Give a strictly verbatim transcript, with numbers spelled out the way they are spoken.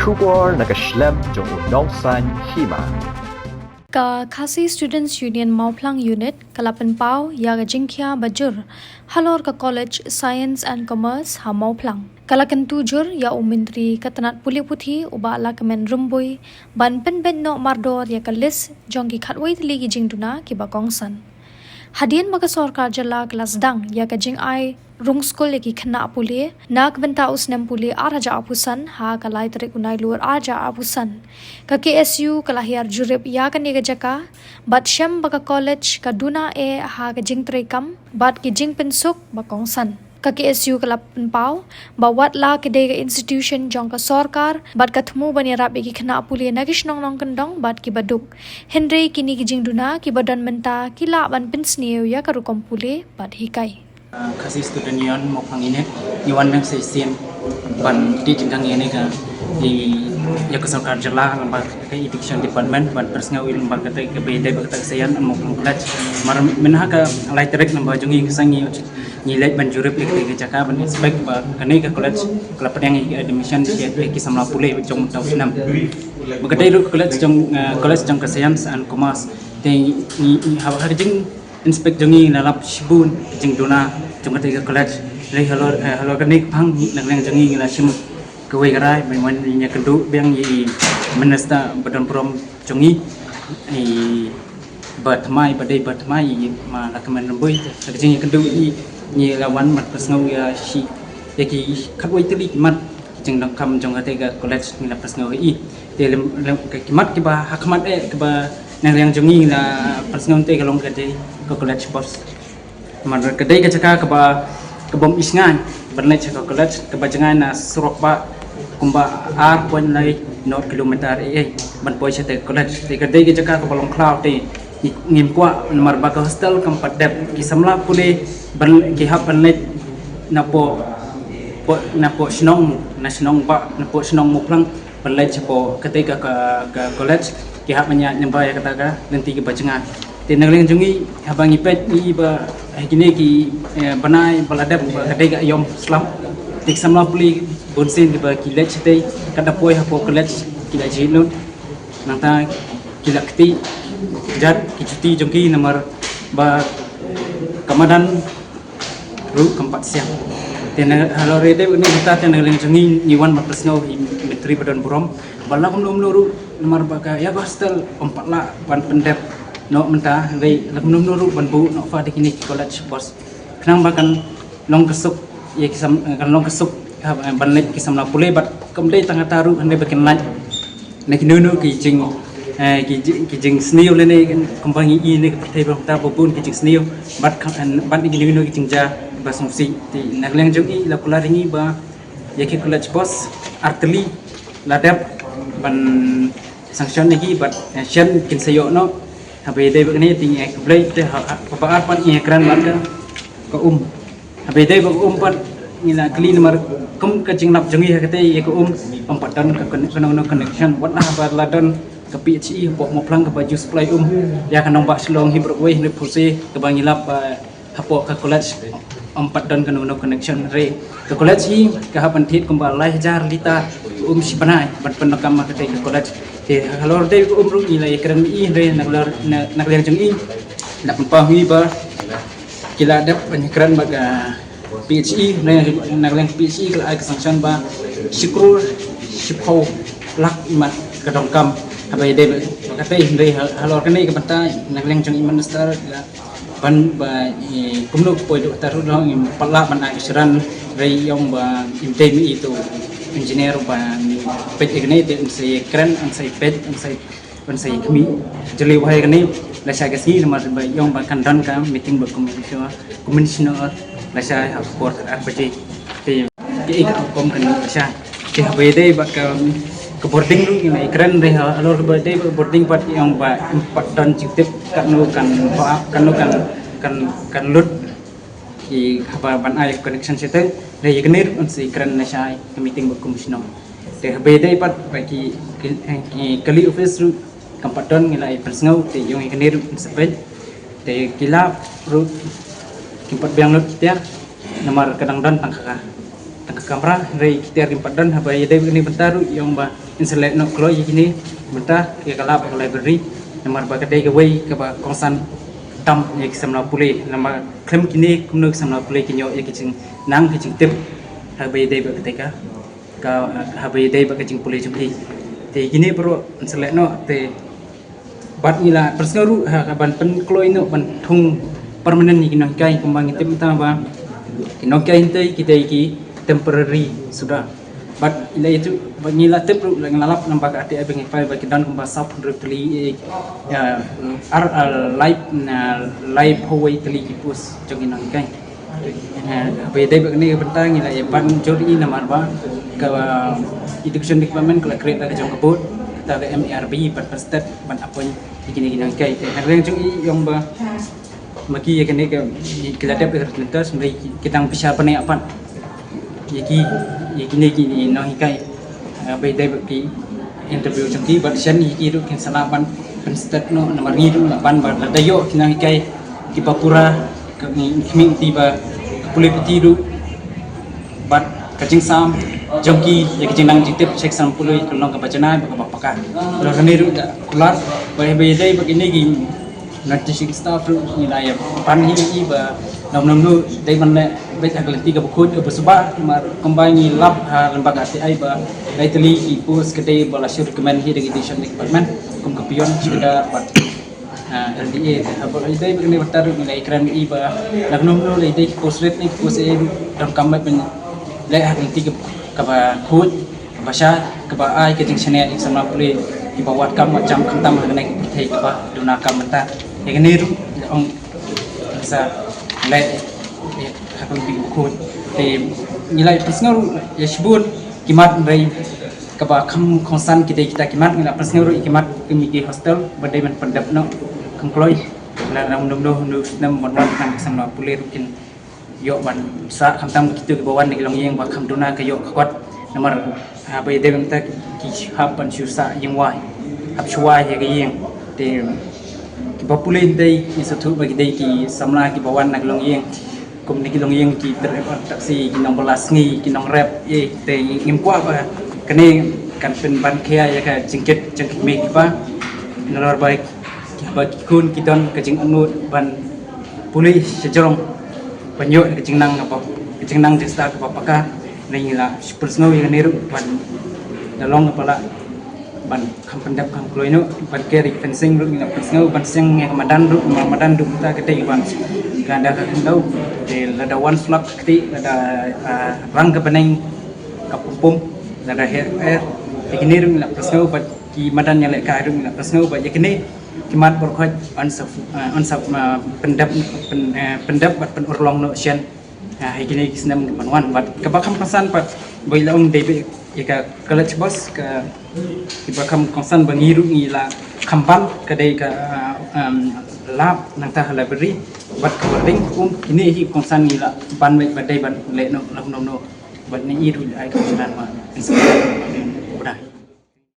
Khubor na ka shlem jong u nongsan hima. Ka Khasi Students Union Mawphlang Unit ka la pynpaw ïa ka jingkhia ba jur halor ka College Science and Commerce ha Mawphlang. Ka la kyntu jur ïa u Myntri ka tnat pule puthi u Bah Lahkmen Rymbui ban pynbeit noh mardor ïa ka list jong ki khatwei tylli ki jingduna kiba kongsan. Hadien ba ka sorkar jylla ka la sdang ïa ka jingai rung skul ïa ki khynnah pule na ka bynta u snem pule ar hajar arphew san ha ka lai tarik u Nailur ar hajar arphew san, ka K S U ka la hiar jurip ïa kane ka jaka bad shem ba ka college ka duna eh ha ka jingtreikam bad ki jingpynsuk ba kongsan. Ka K S U ka la pynpaw ba wat la ka dei ka institution jong ka sorkar bad ka thmu ban ïarap ïa ki khynnah pule na ki shnong nongkyndong bad kiba duk, hynrei kine ki jingduna kiba don mynta ki lah ban pynsniew ïa ka rukom pule bad hikai. Khasi Student Union Mawphlang Unit ngi wan dang shisien ban tip jingkang ïa ne ka i ïa ka sorkar jylla lem bad ka education department ban pynsngew lem bad kata ka ba ïadei bad kata ka science and Mawphlang College. Mar mynha ka lai tarik lem bad jong ngi ka sngi ngi leit ban jurip ïa kata ka jaka ban inspect ba kane ka college ka la pdiang ïa ki admission ïa ki samla pule jong mynta u snem. Ba ka dei ruh college jong eh, college jong ka science and commerce. Te ngi ngi ha ha ka jing inspect jong ngi la lap shibun jingduna jong kata ka college. Lei halor eh, halor kane ka phang ngi na liang jong ngi la shim kawei ka rai ban wan ïa kynduh biang ïa i minister ba don burom jong ngi i ba thymmai ba dei ba thymmai i ma Lahkmen Rymbui. Ha ka jingïakynduh i ngi la wan ban pynsngew ïa shi ïa ki khatwei tylli ki mat ki jingdonkam jong kata ka college ngi la pynsngew ïa i. Te lem lem ki mat kiba ha khmat eh kiba na liang jong ngi la pynsngew te ka long ka dei ka college bos. Namar ka dei ka jaka kaba ka bym isngai ban leit sha ka college kaba jngai na surok ba kumba ar point lai not kilometer eh eh ban poi sha te college. Te ka dei ka jaka kaba long khlaw te ngi- ngim kwah namar ba ka hostel kam pat dep ki samla pule ban ki hap ban leit na po po na po shnong na shnong ba na po shnong Mawphlang ban leit sha po kate ka ka ka college ki hap ban ïa nyngba ïa kata ka lynti kaba jngai. Te na liang jong ngi haba ngi peit ngi ba ha kine ki eh, bnai ba la dep ba ka dei ka aïom slap. Te ki samla pule bun sien kiba ki leit shatei ka da poi hapoh college ki la jhieh lut. Nangta ki la kti jat ki juti jong ki namar ba ka madan ruh kam pat siang. Te na halor ïa dei ne kita te na liang jong ngi ngi wan ban pynsngew hi Myntri ba don burom ba la kumno kumno ruh namar ba ka ïa ka hostel ym pat lah ban pyndep noh mynta hynrei la kumno kumno ruh ban buh noh fa da kine ki college bos. Khnang ba kan long ka suk ïa ki sam kan long ka suk ha ban leit ki samla pule bad kam dei tang kata ruh hynrei ba kin lait na kino kino ki jing eh, ki jing- ki jingsniew lane kumba ngi i ne ka pyrthei ba ta ba bun ki jingsniew bad ka- bad na kino kino ki jingjia ba sngewsih. Te na liang jong i la kular ïa ngi ba ïa ki college bos ar tylli la dep ban sanction ïa ki bad eh, shen kin sa ïoh noh. Haba ïadei bad kane te ngi ai khublei te ha ha- ba ar pat ngi ïakren bad ka ka um. Haba ïadei bad ka um pat ngi la kylli namar kum ka jinglap jong ngi ha kata ïa ka um ym pat don ka con- kano kano connection wat la haba la don ka P H E hapoh Mawphlang kaba ju supply um ïa ka nongbah Shillong hi Broadway hi Purse kaba ngi lap ba hapoh ka college ym pat don kano kano connection re ka college hi ka hap ban thied kumba lai hajar litar um shi bnai ban pyndonkam ma kata ka college. Te halor dei ka um ruh ngi la ïakren i re na halor na na liang jong i na pynpaw hi ba ki la dep ban ïakren bad ka P H E ne na liang P H E ka la ai ka sanction ba shi klur shiphew lak imat ka donkam haba ïadei bad kata hynrei halor kane ka bynta na liang jong i minister ka ban ba i kumno ka poi dok taru long i pat lah ban ai ka shiran rei ïong ba i dei mi i tu engineer ba peit i kane te yn sa ïakren yn sa peit yn sa Ban sa ïa khmih jylliew ha kane la sha ka sngi namar ba ïong ba kan don ka meeting ba commissioner commissioner la sha ha ka por ar baje. Te te ka kom kan la sha te haba ïadei ba ka ka boarding ruh ngi la ïakren re ha halor ba ïadei ba boarding pat ïong ba ym pat don jingtip katno kan ba katno kan kan kan lut ki haba ban ai connection shatei. Re ïa kane ruh yn sa ïakren la sha ka meeting ba commissioner. Te haba ïadei pat ba ki ki ki kali office ruh kam pat don ngi la ïa pynsngew te ïong ïa kane ruh yn sa peit te ki lap ruh kim pat biang lut ki tiar namar ka dang don tang ka tang ka kamra, hynrei ki tiar kim pat don. Haba ïadei bad kane ka bynta ruh, ïa ong ba ngin sa leh noh kloi ïa kine ki bynta, ïa ka lab, ka library, namar ba ka dei kawei kaba kongsan tam ïa ki samla pule, namar khlem kine kumno ki samla pule kin ïoh ïa ki jingnang, ki jingtip haba ïadei bad katei ka, ka, haba ïadei bad ka jingpule jong ki. Te kine baroh ngin sa leh noh, te bad ngi la pynsngew ruh ha ka ban pynkloi noh, ban thung permanent ïa ki nonghikai, kumba ngi tip mynta ba ki nonghikai hangtei ki dei ki temporary suda. Bad ila itu, bad ngi la tip ruh, la ngi la lap namar ka R T I ba ngi file ba ki don kumba sawphew hynriew tylli, eh, ar, ah, lai, ah, laiphew wei tylli ki post jong ki nonghikai. Eh, haba ïadei bad kane ka bynta ngi la ïa ban jur ïa namar ba ka, ah, Education Department ka la create da ka jong ka board, kata ka M A R B, ban pynsted, ban appoint ïa kine ki nonghikai. Te hynrei jong i ong ba ma ki ïa kane ka, ki la dep ka register, hynrei ki, ki dang bishar bane apat ïa ki, ïa kine ki nonghikai. Eh, ba ïadei bad ki interview jong ki, bad shen ïa ki ruh kin sa lah ban pynsted noh, namar ngi ruh la ban ba lada ïoh ki nonghikai kiba pura, ka ngi khmih ti ba ka pule puthi ruh bad ka jingsam jong ki ïa ka jingnang jingtip sha ki samla pule ka long kaba janai bad kaba paka. Lada kane ruh da kular, ba, ba ïadei bad kine ki non-teaching staff ruh ngi la ïa ban hi i ba nam nam nu dei ban leh beit ha ka lynti kaba khuid kaba suba, namar kumba ngi lap ha lyngba ka R T I ba lai tylli ki post ka dei ba la shu recommend hi da ka Education Department kum ka peon, chowkidar bad, ah, L D A. Haba ïadei bad kane ka bynta ruh ngi la ïakren i ba lada nam nu la ïadei ki post rit ne ki post ei ruh donkam beit ban leh ha ka lynti kaba, kaba khuid, kaba shai, kaba ai ka jingshaniah ïa ki samla pule kiba wad kam wad jam khamtam ha kane ka pyrthei kaba duna kam mynta. Ïa kane ruh ong sa leh, eh, ha ka lynti kaba khuid. Te ngi la pynsngew ruh ïa shibun ki mat, hynrei kaba kham kongsan ki dei kita ki mat, ngi la pynsngew ruh ïa ki mat kum ïa ki hostel ba dei ban pyndep noh kham kloi. Lada nam nam nu snem ban wan, ki samla pule ruh kin ïoh ban sah, khamtam kitu kiba wan na ki longïing ba kham duna ka ïoh ka kot. Namar haba ïadei bad mynta ki hap ban shu sah ïing wai, hap shu wai ïa ka ïing. Te kiba pule hangtei ngi sngewthuh ba ki dei ki samla kiba wan na ki longïing, kum na ki longïing ki driver taxi, ki nongbylla sngi, ki nongrep, eh, te ngim kwah ba kane kan pynban khia ïa ka jingkit jong ki kmie ki kpa. Nalor ba ki, ba ki khun ki don ka jingangnud ban pule shajrong ban ïoh ka jingnang kaba, ka jingnang jingstad kaba paka. Ngi la pynsngew ïa kane ruh ban da long kaba lah ban kham pyndep kham kloi noh, ban ker ïa ka fencing ruh ngi la pynsngew, ban seng ïa ka madan ruh, ma-, madan ruh mynta ka dei ban ka da ka khyndew. Te lada wan slap ka kti, lada, ah, rang ka bneng ka pum pum, lada her her. Te kine ruh ngi la pynsngew, bad ki madan ïalehkai ruh ngi la pynsngew, bad ïa kine ki mat baroh khoit yn sa, ah, yn sa, ah, pyndep, pyn-, eh, pyndep bad pynurlong noh shen. Ah, ha kine ki snem ki ban wan, bad kaba kham kongsan pat ba i la ong dei beit ïa ka college bus, ka, kiba kham kongsan ba ngi ruh ngi la kham ban ka dei ka, ah, um, lab nangta ha library bad ka building, um, kine hi kongsan ngi la ban beit ba dei ban leh noh, leh noh, noh. Bad ngi ruh ai ka jingwan ma.